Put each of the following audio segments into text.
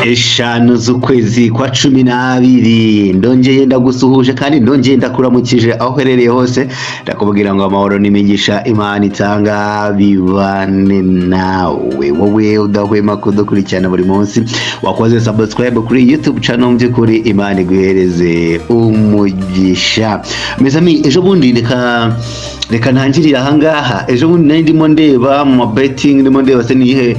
5 z'ukwezi kwa 12 ndongeye ndagusuhuje kandi ndongeye ndakuramukije aho uherereye hose, ndakubwira ngo amahoro n'imigisha Imana itanga bibane nawe, wowe udahwema kudukurikirana buri munsi, wakoze subscribe kuri YouTube channel, mu by'ukuri Imana iguhereze umugisha. Mes amis, ejo bundi reka ntangirire ahangaha. Ejo bundi nari ndimo ndeba mu ma betting, ndimo ndeba se nihe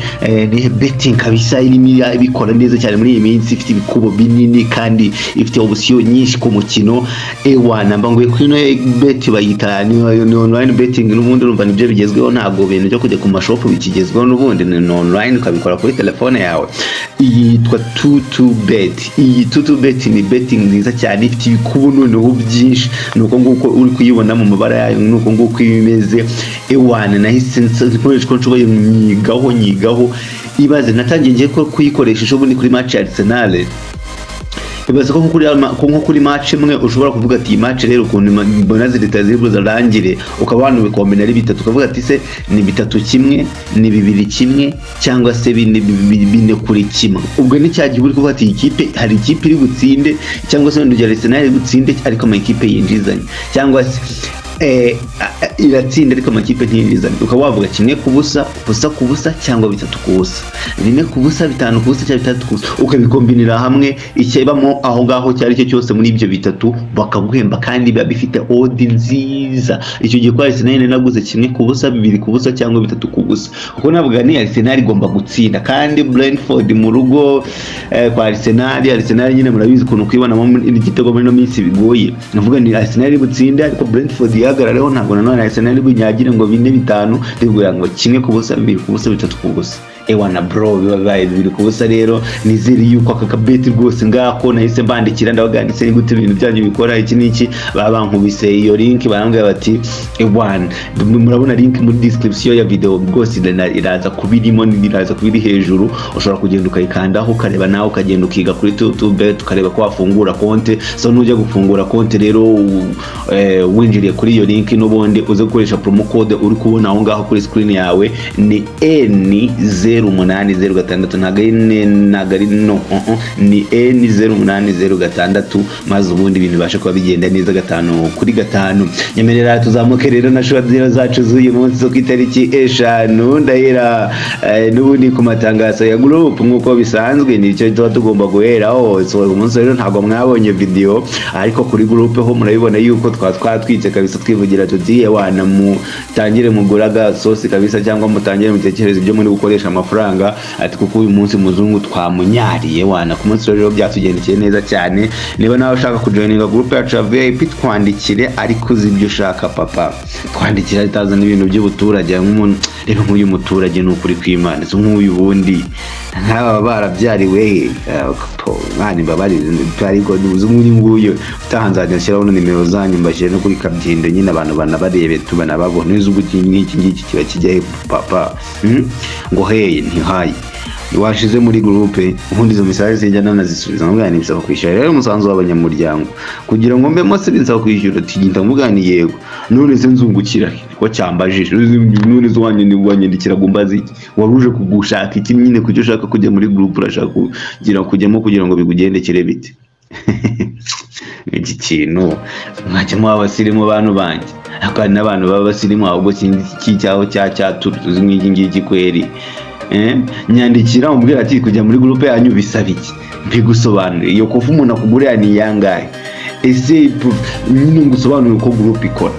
nihe betting kabisa irimo ibikora neza cyane muri iyi minsi, ifite ibikubo binini kandi ifite option nyinshi ku mukino. Ewana mba nguye kuri ino bet bayita ni online betting, n'ubundi urumva nibyo bigezweho, ntabwo ibintu byo kujya ku mashop bikigezweho, n'ubundi ni online ukabikora kuri telefone yawe. Iyi yitwa Tutu Bet. Iyi Tutu Bet ni betting nziza cyane, ifite ibikubo noneho byinshi, nuko nguko uri kuyibona mu mabara yayo, nuko nguko imeze. Ewana nahise nkoresha uko nshoboye nyigaho, ibaze natangiye ngiye ko kuyikoresha ejo bundi kuri match ya Arsenal. Ibaze ko nko kuri match imwe ushobora kuvuga ati iyi match rero ukuntu mbona zirita zirangire, ukaba wanabikombina ari bitatu, ukavuga ati se ni 3-1, ni 2-1, cyangwa se 4-4-1. Ubwo ni cya gihe uri kuvuga ati iyi kipe, hari ikipe iri butsinde, cyangwa se wenda Arsenal iri butsinde ariko amakipe yinjizanye, cyangwa se iratsinda ariko amakipe ntiyinjizanye, ukaba wavuga 1-0, 0-0, cyangwa 3-0, 4-0, 5-0, cyangwa 6-0, ukabikombinira hamwe ikibamo aho ngaho cyari cyo cyose muri ibyo bitatu bakaguhemba, kandi biba bifite odd nziza. Icyo gihe kwa Arsenal naguze 1-0, 2-0, cyangwa 3-0, kuko navuga ni Arsenal igomba gutsinda, kandi Brentford mu rugo kwa Arsenal, Arsenal nyine murabizi ukuntu kwibonamo igitego muri ino minsi bigoye. Navuga ni Arsenal iri butsinde ariko Brentford ihagarareho, ntabwo nanone Arsenal bunyagire ngo 4-5, ndibwira ngo 1-0, 2-0, 3-0. Ewana bro, biba bibaye 2-0. Rero nizere yuko aka kabeti rwose ngako nahise mbandikira, ndabaganditse ni gute ibintu byanyu bikora iki n'iki, baba bankubise iyo link, barambwira bati ewana murabona link muri description ya video rwose iraza kubirimo, iraza kubiri hejuru, ushobora kugenda ukayikandaho ukareba nawe, ukagenda ukiga kuri Tutu Bet, ukareba ko wafungura konte. So nujya gufungura konte rero winjiriye kuri iyo link, n'ubundi uze gukoresha promo code uri kubona aho ngaho kuri screen yawe, ni N0806, ntabwo ari N, ntabwo ari no, ni N0806, maze ubundi ibintu bibashe kuba bigenda neza 5 kuri 5. Nyemerera tuzamuke rero na short zero zacu z'uyu munsi zo ku itariki 5. Ndahera n'ubundi ku matangazo ya group nk'uko bisanzwe, nicyo tuba tugomba guheraho. So uyu munsi rero ntabwo mwabonye video, ariko kuri group ho murabibona yuko twatwitse kabisa, twivugira tuti ewana mutangire mugura agasosi kabisa, cyangwa mutangire mutekereze ibyo muri gukoresha amafaranga, ati kuko uyu munsi muzungu twamunyariye wana. Ku munsi rero byatugendekeye neza cyane. Niba nawe ushaka kujoininga group yacu ya VIP, twandikire, ariko uzi ibyo ushaka papa, twandikire itazana ibintu by'ubuturage. Nk'umuntu reba nk'uyu muturage ni ukuri kw'Imana, si nk'uyu bundi nk'aba barabyariwe he, mwana imbabarire, ariko uzi nk'uyu nguyu utahanzajya nshyiraho na nimero zanyu, mbashyire no kuri kabyindo nyine abantu banabarebe tubanababona. Uzi ubwo iki ngiki ngiki kiba kijya he papa? Ngo hey ntihaye washize muri groupe, ubundi izo message sinjya nanazisubiza, mubwira ni bisaba kwishyura rero umusanzu w'abanyamuryango kugira ngo mbe mose, binsaba kwishyura. Tigita mubwira ni yego, none se nzungukira he? Ko cyambajije none se wanyandikira ngo mbaze iki? Wari uje kugushaka iki nyine? Kuki ushaka kujya muri groupe? Urashaka kugira kujyamo kugira ngo bikugendekere bite? Iki kintu mwajya muba abasirimu bantu banjye, ariko hari n'abantu baba abasirimu ahubwo sinzi iki cyaho cyaturutse nk'iki ngiki kweri. Nyandikira umubwira ati kujya muri groupe yanyu bisaba iki, mbigusobanurire. Iyo kofu umuntu akugurira ni iyangahe ese? Nyine ngusobanurire uko groupe ikora.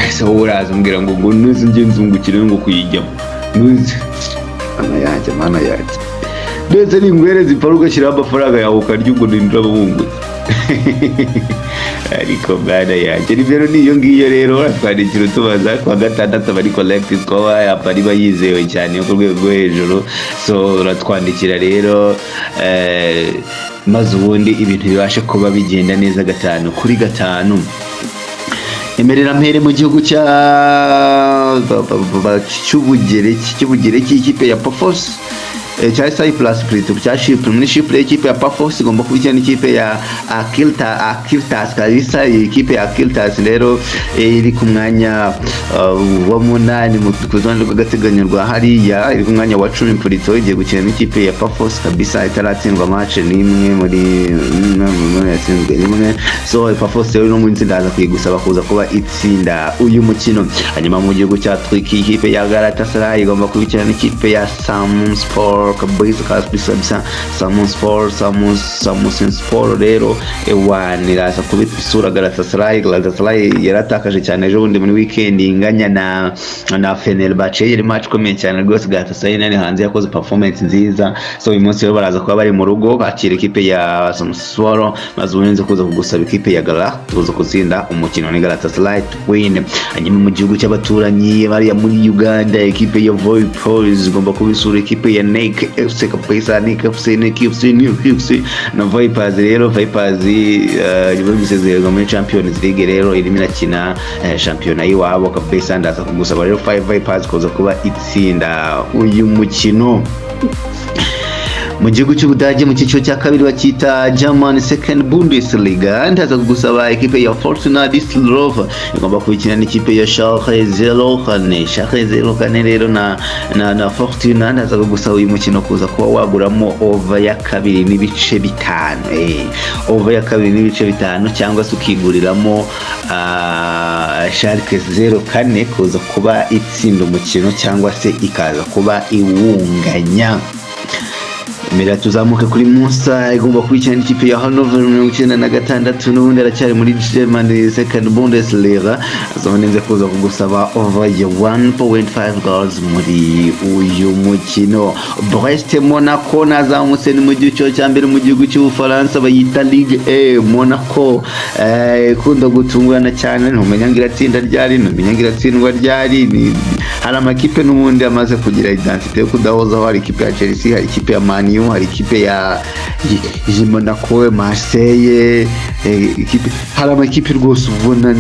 Ese wowe uraza umbwira ngo nuzi njye nzungukire ngo kuyijyamo nuzi? Mana yanjye, mana yanjye, ndetse ninguhereza ipara ugashyiraho amafaranga yawe ukarya, ubwo nindura wungutse? Ariko mwana yanjye, nimero ni iyo ngiyo rero, uratwandikira utubaza. Kuwa gatandatu aba ari correct score, aba ariba yizewe cyane yo ku rwego rwo hejuru. So uratwandikira rero maze ubundi ibintu bibashe kuba bigenda neza 5 kuri 5. Emerera mpere mu gihugu cya cy'Ubugereki, cy'Ubugereki, ikipe ya Pafos. cya Cyprus plutôt, cya Chypre, muri Chypre ikipe ya Pafos igomba kubikina n'ikipe ya Akiltas kabisa. Iyi kipe ya Akiltas rero iri ku mwanya wa 8 mu rutonde rw'agateganyo rwa hariya, iri ku mwanya wa 10 plutôt, igiye gukina n'ikipe ya Pafos kabisa, itaratsindwa match n'imwe muri yatsinzwe rimwe. So Pafos rero no mu itsinda aza kuyigusaba kuza kuba itsinda uyu mukino. Hanyuma mu gihugu cya Turkey ikipe ya Galatasaray igomba kubikina n'ikipe ya Samsunspor kabisa kabisa. Samsunspor, Samsunspor rero ewana iraza kubita isura Galatasaray. Galatasaray yaratakaje cyane ejo bundi muri weekend inganya na Fenerbahce, yari match ikomeye cyane rwose. Galatasaray nari hanze yakoze performance nziza. So uyu munsi rero baraza kuba bari mu rugo bakira ikipe ya Samsunspor, maze ubundi kuza kugusaba ikipe ya Galatasaray kuza gutsinda umukino, ni Galatasaray to win. Hanyuma mu gihugu cy'abaturanyi bariya muri Uganda ikipe ya Vipers igomba kubisura ikipe ya NEC FC kabisa. NEC FC, NEC FC, NEC FC na Vipers rero, Vipers nyuma yo gusezererwa muri Champions League rero irimo irakina shampiyona y'iwabo kabisa. Ndaza kugusaba rero Vipers kuza kuba itsinda uyu mukino. Mu gihugu cy'Ubudage mu cyiciro cya kabiri bakita German Second Bundesliga, ndaza kugusaba ikipe ya Fortuna Düsseldorf igomba kubikina n'ikipe ya Schalke 04. Schalke 04 rero na Fortuna, ndaza kugusaba uyu mukino kuza kuba waguramo over ya 2.5, over ya 2.5, cyangwa se ukiguriramo Schalke 04 kuza kuba itsinda umukino cyangwa se ikaza kuba iwunganya. Mera tuzamuke kuri Musa igomba kubikina n'ikipe ya Hannover 96, n'ubundi aracyari muri German Second Bundesliga. Azonenze kuza kugusaba over ya 1.5 goals muri uyu mukino. Brest Monaco nazamutse ni mu gice cya mbere mu gihugu cy'Ubufaransa bayita Ligue A. Monaco ikunda gutungurana cyane, ntumenya ngo iratsinda ryari, ntumenya ngo iratsindwa ryari. Hari amakipe n'ubundi amaze kugira identité yo kudahozaho, hari ikipe ya Chelsea, hari ikipe ya Man U, hari ikipe ya Monaco, Marseille, ikipe, hari amakipe rwose ubona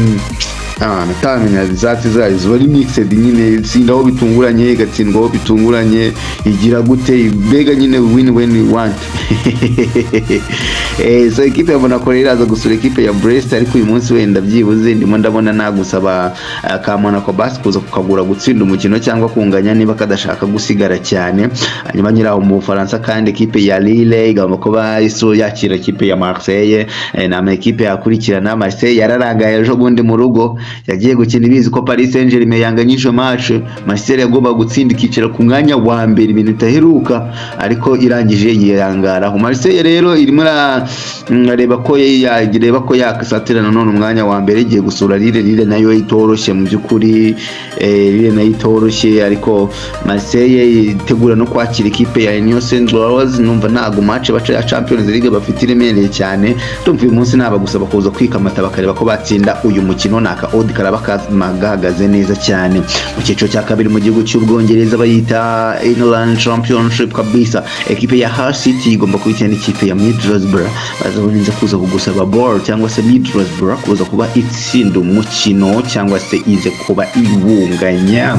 natamenya results zayo ziba ari mixed nyine, itsinda aho bitunguranye, igatsindwa aho bitunguranye, igira gute, mbega nyine win when you want. So ikipe ya Monaco rero iraza gusura ikipe ya Brest, ariko uyu munsi wenda byibuze ndimo ndabona nagusaba ka Monaco basi kuza kukagura gutsinda umukino cyangwa kunganya niba kadashaka gusigara cyane. Hanyuma nyiraho mu Bufaransa kandi ikipe ya Lille igomba kuba iso yakira ikipe ya Marseille. Ni amakipe yakurikirana. Marseille yararangaye ejo bundi mu rugo, yagiye gukina ibizi ko Paris Saint-Germain yanganyije match. Marseille yagomba gutsinda ikicara ku mwanya wa mbere ibintu itaheruka, ariko irangije yirangaraho. Marseille rero irimo irareba ko yareba ko yakasatira nanone umwanya wa mbere, igiye gusura Lille. Lille nayo itoroshye mu by'ukuri, Lille nayo itoroshye, ariko Marseille itegura no kwakira ikipe ya Union Saint-Gilloise. Numva ntago match baca ya Champions League bafite iremereye cyane. Ndumva uyu munsi naba gusaba kuza kwikamata bakareba ko batsinda uyu mukino, naka odd karaba gahagaze neza cyane. Mu cyiciro cya kabiri mu gihugu cy'Ubwongereza bayita England Championship kabisa, ekipe ya Hull City igomba kubikina n'ikipe ya Middlesbrough. Bazaboneza kuza kugusaba ball cyangwa se Middlesbrough kuza kuba itsinda umukino cyangwa se ize kuba iwunganya.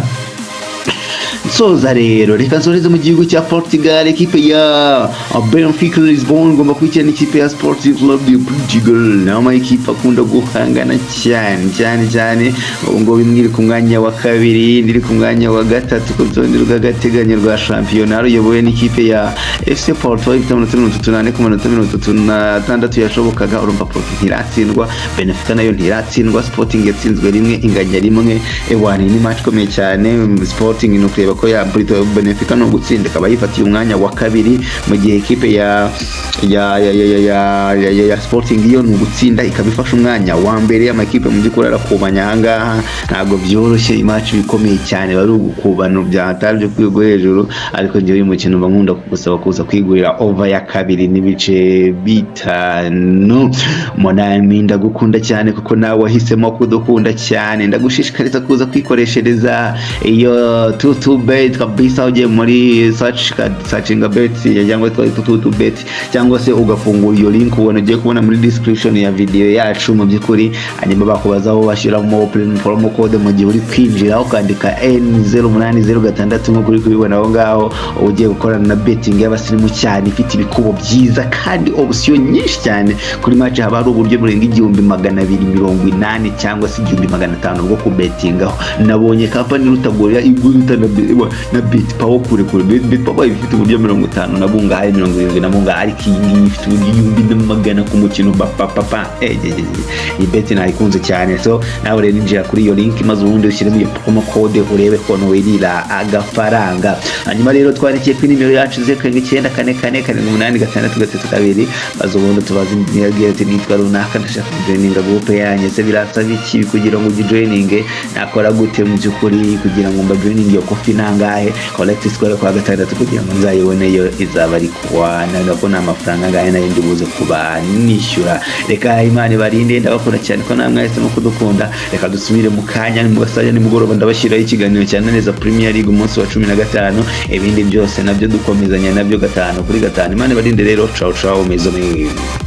Nsoza rero reka nsoreze mu gihugu cya Portugal, ekipe ya Benfica Lisbon igomba kwikina n'ikipe ya Sporting Club de Portugal. Ni amakipe akunda guhangana cyane cyane cyane. Ubu ngubu imwe iri ku mwanya wa kabiri, indi iri ku mwanya wa gatatu ku rutonde rw'agateganyo rwa shampiyona, ruyobowe n'ikipe ya FC Porto ifite amanota 34 ku manota 36 yashobokaga. Urumva Porto ntiratsindwa, Benfica nayo ntiratsindwa, Sporting yatsinzwe rimwe inganya rimwe. Ewana ni match ikomeye cyane. Sporting ni ukureba ko ya Benfica no gutsinda ikaba yifatiye umwanya wa kabiri, mu gihe ekipe ya Sporting yo ni ugutsinda ikaba ifashe umwanya wa mbere. Amakipe mu by'ukuri arakubanya ahangaha, ntabwo byoroshye, imatch bikomeye cyane, bari ugukubana bya hatari byo ku rwego hejuru. Ariko njyewe uyu mukino mba nkunda kugusaba kuza kwigurira over ya 2.5. Monami, ndagukunda cyane kuko nawe wahisemo kudukunda cyane. Ndagushishikariza kuza kwikoreshereza iyo tutu bet kabisa, ugiye muri search, searchinga bet cyangwa 222 bet, cyangwa se ugafungura iyo link ubona ugiye kubona muri description ya video yacu mu by'ukuri. Hanyuma bakubazaho bashyiramo promo code mu gihe uri kwinjira, ukandika N0806 nk'uko uri kubibona aho ngaho. Ugiye gukorana na betting y'abasirimu cyane, ifite ibikubo byiza kandi option nyinshi cyane. Kuri match haba hari uburyo burenga 1280 cyangwa se 1500 bwo kubetingaho. Nabonye company rutagorera iguruta na Bet Power kure kure. Bet Power ifite uburyo 50 na bungahe, 70 na bungahe, ariko iyi ngiyi ifite uburyo 1100 ku mukino. Papa, iyi bet nayikunze cyane. So nawe rero injira kuri iyo link, maze ubundi ushyiremo iyo promo code, urebe ko wirira agafaranga. Hanyuma rero twandikiye kuri nimero yacu 0794478632, maze ubundi tubaze ntiyabwira ati: "Nitwa runaka, ndashaka kujoininga group yanyu. Ese birasaba iki kugira ngo ugijoininge? Nakora gute mu by'ukuri kugira ngo mbajoininge? Iyo coffee nangahe? Correct score kwa gatandatu kugira ngo nzayibone yo izaba ari kuwa nako ni amafaranga angahe nayo ndi buze kuba nishyura?" Reka Imana ibarinde, ndabakunda cyane ko namwe mwahisemo kudukunda. Reka dusubire mu kanya, mu gasanya nimugoroba ndabashyiraho ikiganiro cya neza Premier League umunsi wa 15, ibindi byose nabyo dukomezanya nabyo 5 kuri 5. Imana ibarinde rero, ciao ciao, mezo meza.